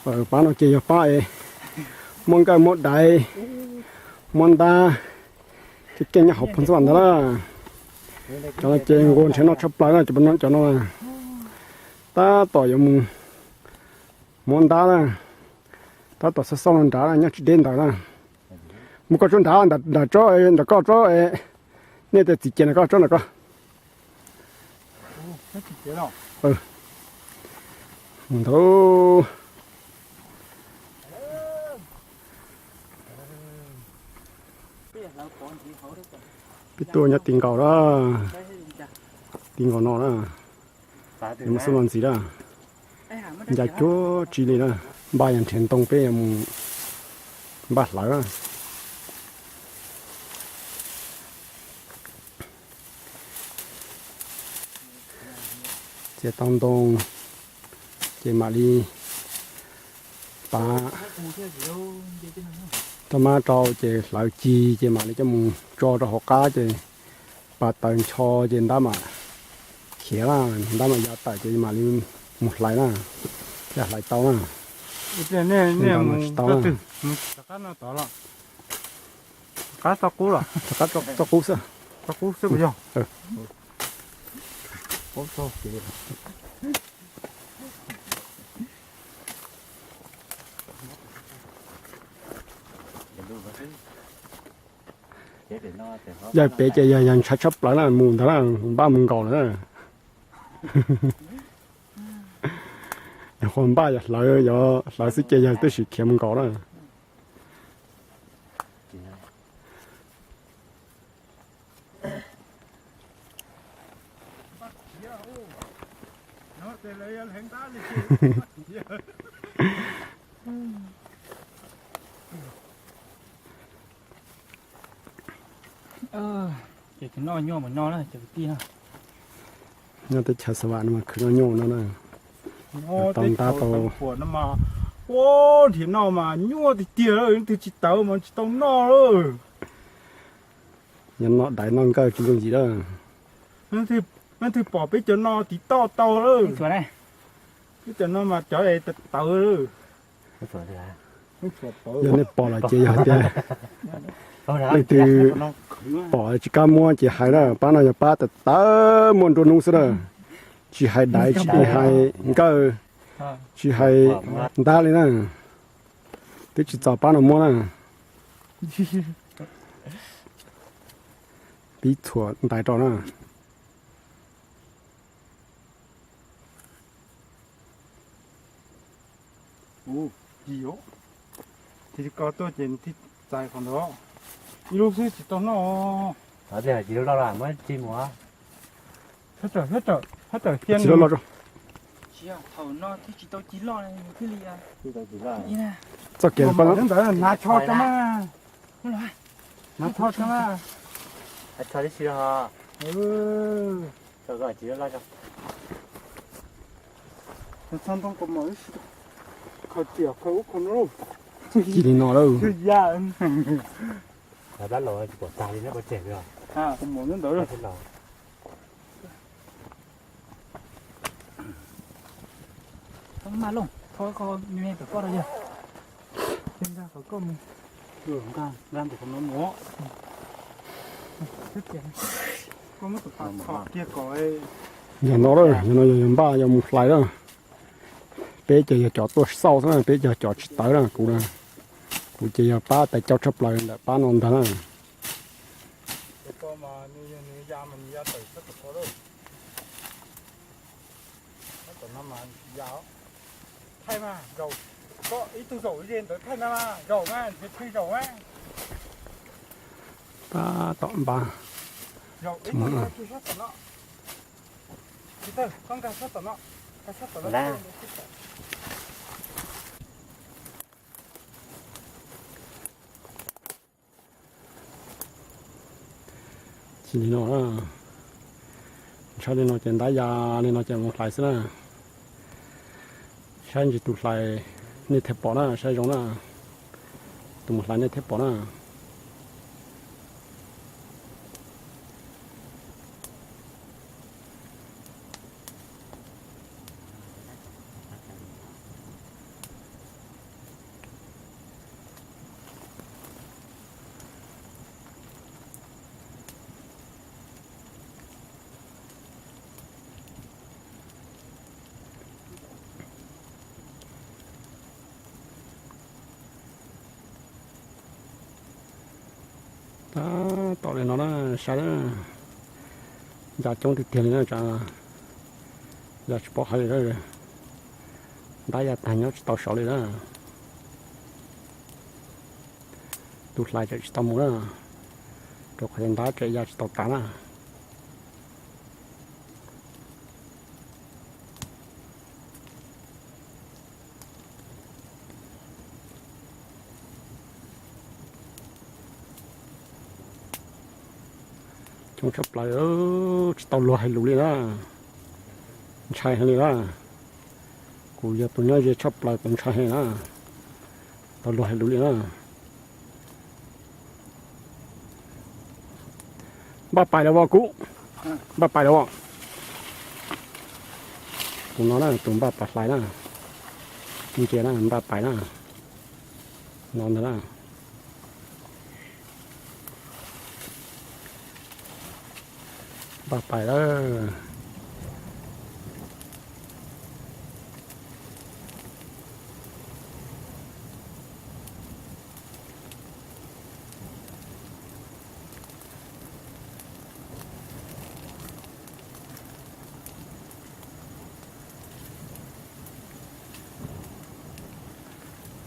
Pab no ces yog pab es muab nkawj muab daiv muab ntab, ces keej nyob hauv Phoos Xab Vam ntag na. Cov no ces nquag nrhiav noj tshaj plaws na, cov no na. Tab tom yuav mus muab ntab na, tab tom xauj xauj nrad na, nyob tsis deb ntawd na. Mus koj tsuag nrad, nram tsob, nram koj tsob, nej tej txiv ces nram koj tsob nram koj. Mus ntag. Peb tuaj nyob ti nkaus na, ti nkaus no na. Yuav mus xub no ntxiv na, ncav cuag tsi li na. Npaj yog nrhiav ntoo peb yuav mus npaj hlawv na. Txiav tau ntoo ces mam li pav rau mab rau ces hlawv cig ces mam li coj mus tso rau hauv qab ces pav taws ncho ces ntab mam khiav na, ntab mam ya tawm ces mam li mus hlais na, thiaj hlais tau na. Tsis tau na. Rov qab txoj qub los? Rov qab txoj qub xwb. Txoj qub xwb puas yog? Yog pem ces yog yog ntshai tshaj plaws na, mus ntag na, npaj mus nkaus lawm na. Yog qhov npaj yog hlawv, yog hlawv xwb ces yog twb sim khiav mus nkaus na. Ces tus noj nyuaj mus no na cov kwv tij na. Nyob teb chaws Xas Vas no mas khwv noj nyuaj no na. Tau ntab tau. Ua nrhiav noj mas nyuaj tiag tiag, leej twg tsis tawv mas tsis tau noj lawm. Nyob noj daiv noj nkawj tsis yooj yim lawm. Leej twg pom peb cov no tiv toj tau lawm. Peb cov no mas cov es tawv lawm. Yog nej pom lawm ces yog tias leej twg pom tsis kam muab ces hais na, pab no yog pab tawv tawv muaj nruab hnub xwb na. Tsis hais daiv, tsis hais nkawj, tsis hais ntab li na. Twb tsis txaus pab no muab na. Pib txhuam ntais rau na. Tiv ko tuaj ces thiaj txais qhov ntawd. Ib lub xwb tsis tau noj. Tsis loj loj muab tsis mus. Tsis loj loj. Txoj kev ntawd hnav tsho tso mas. Hnav tsho tso mas. Ci li no lawm. Yog no, yog no yog npaj yog mus hlais na. Peb ces yog cov tuaj xauj xwb na, peb yog cov tsis tawv na, kuv na. Kuv ces yog pab tais caug tshaj plaws ntawm pab no ntag na. Thaij mas, zaum, koj ib tug zaum ze ntawd thaij na mas, zaum mas, nrhiav thaij zaum mas. Tab tom npaj. Zaum ib tug zaum tsis sab tom no. Tsis tawg, koj nkag sab tom no, nkag sab tom no. Cia li no, ntshai li no ces ntab ya li no ces mus hlais xwb na. Saib ntsis tus hlais nej thiaj pom na, saib zoo na. Tus mus hlais nej thiaj pom na. Tom li no na, saib na, ya coob tiag tiag li na, ya tsis paub hais li na, ntab ya tag nyob tsis tau saud li na. Tus hlais tseem tsis tau mus na, rau qhov tias ntab tseem ya tsis tau tas na. Coob tshaj plaws, tsis tau luag hais lus li na, ntshai heev li na. Kuv yog tus nyob ze tshaj plaws kuv ntshai heev na, tau luag hais lus li na. Npaj pais lawm os kuv, npaj pais lawm os. Tus no na, tus npaj pais hlais na, ntsia na, npaj pais na, no ntag na. Npaj pais lawm.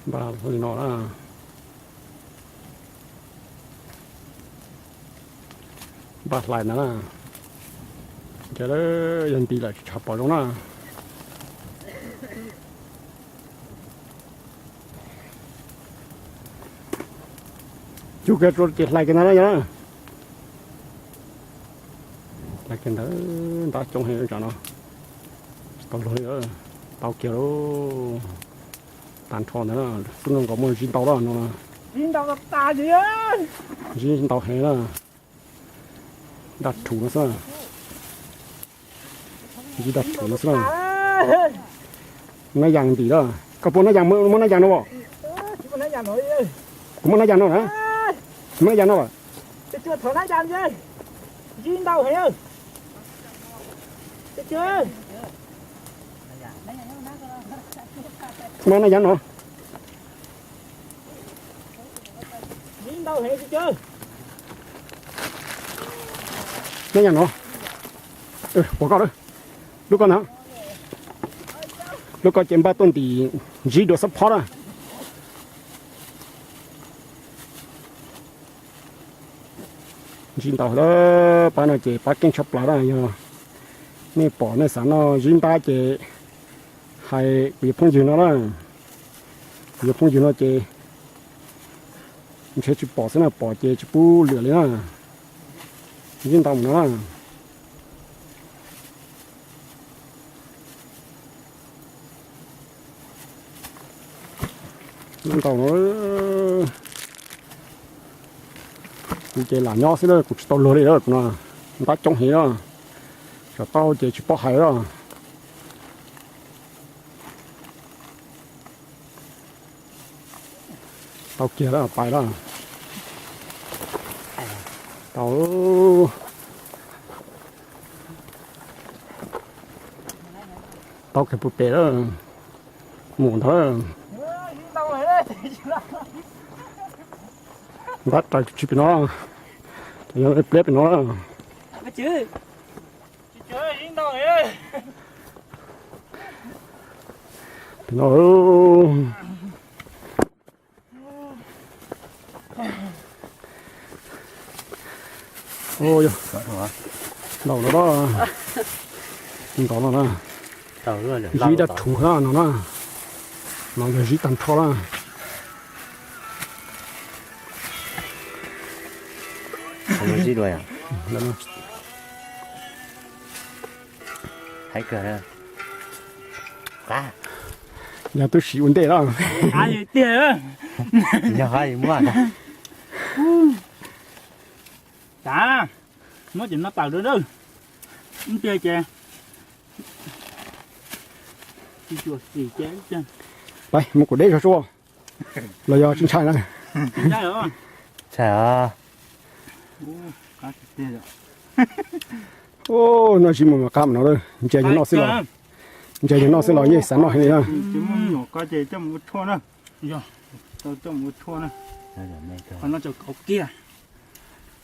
Npaj li no na, npaj hlais ntag na. Ces yog nti lawm tsis tshua pom zoo na. Cug kiag rau ces hlais kiag ntawd na yog. Hlais kiag ntawd, ntab coob heev tsam no. Tsis tau luag li, tau kiag lauj. Tag nrho ntawd na, xub no nkaus muaj zib ntau lawm no. Zib ntau heev na. Daj rhuv no xwb. Zib daj rhuv no xwb na. Nab yas ntim lawm. Koj puas nab yas, muaj nab yas no as? Kuv muaj nab yas no na. Muaj nab yas no as? Muaj nab yas no. Nab yas no. Pom koj lawm. Lub ko na. Lub ko ces npaj tuaj ntim zib dua xab phob na. Zib ntau lawm, pab no ces pab keej tshaj plaws na. Yog nej pom nej xav noj zib ntab ces hais kuv yog phooj ywg no na. Kuv yog phooj ywg no ces ntshe tsis pom xwb na, pom ces tsis pub lwm li na. Zib ntau mus no na. Ntau no. Kuv ces lam nyob xwb na, kuv tsis tau luag li lawm no. Ntab coob heev na. Saum taub hau ces tsis paub hais lawm. Tau kiag lawm, pais lawm. Tau, tau kiag puag pem lawm. Mus ntag. Ntab raws tsis pem no. Yog pliab pem no. Pem no. Ntau no, ntau no na. Zib daj rhuv no na. No yog zib tag nrho na. Yog tub sim ua ntej lawm. Yog hais muaj. Tav, muab cov no tawm rau dawb. Ib pliag ces, pais mus kuv deb zog sua. Los yog tsis ntshai na. Ntshai os. Noj zib mus mas qab no, ntsia yog noj xwb los, ntsia yog noj xwb los yeej xav noj heev li na. Coj mus ua tshuaj na. Qhov no tseem kauv kiag.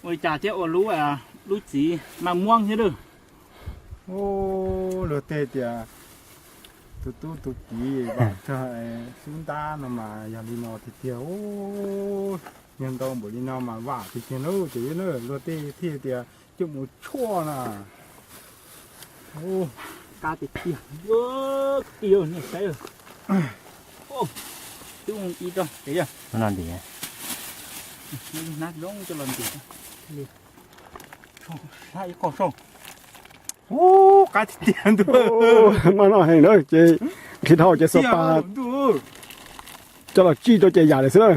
Ua li cas thiab ua lub, lub txiv mas muab thiab lawm. Luag tej tias tus tub tus kiv vam rog xub ntab no mas yog li no tiag tiag. Yog ntau npaum li no mas vam tiag tiag na ces luag tej thiaj tias coj mus tshuaj na. Qab tiag tiag, nej saib. Twb ib rog ces yog no ntim, hnab zoo coj los ntim. Ib qho saum. Ub, qab tiag tiag ntuj. Mas noj heev na ces nqhis dhau ces xuas pas coj los tsij rau ces yam lawm xwb na.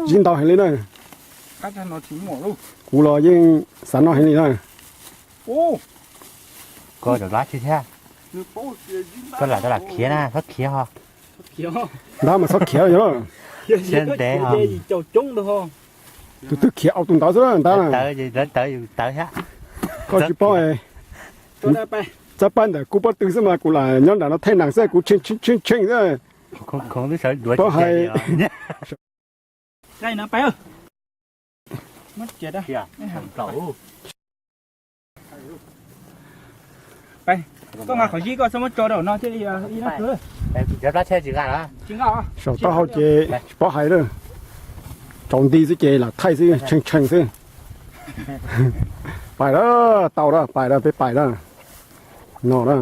Zib ntau heev li na. Kuv los yeej xav noj heev li na. Koj rov dab tsi thiab? Koj lam tau lam khiav na, txhob khiav ho. Ntab mas txhob khiav yog. Ntev ho. Tus twg khiav au tus ntawd xwb ntab. Lawv tawv, lawv tawv yus tawv thiab. Koj tsis paub. Txawb pab ntawm kuv pob tw xwb mas kuv lam nyob nram no thaij nees xwb kuv tshee tshee tshee xwb. Paub hais. Koj nqa qhov zib koj txhob muab tso rau no thiaj li ib no. Saum taub hau ces tsis paub hais lawm. Tsaus nti xwb ces lam thaij xwb tshee tshee xwb. Pais lawm, tau lawm, pais lawm, peb pais lawm. No na.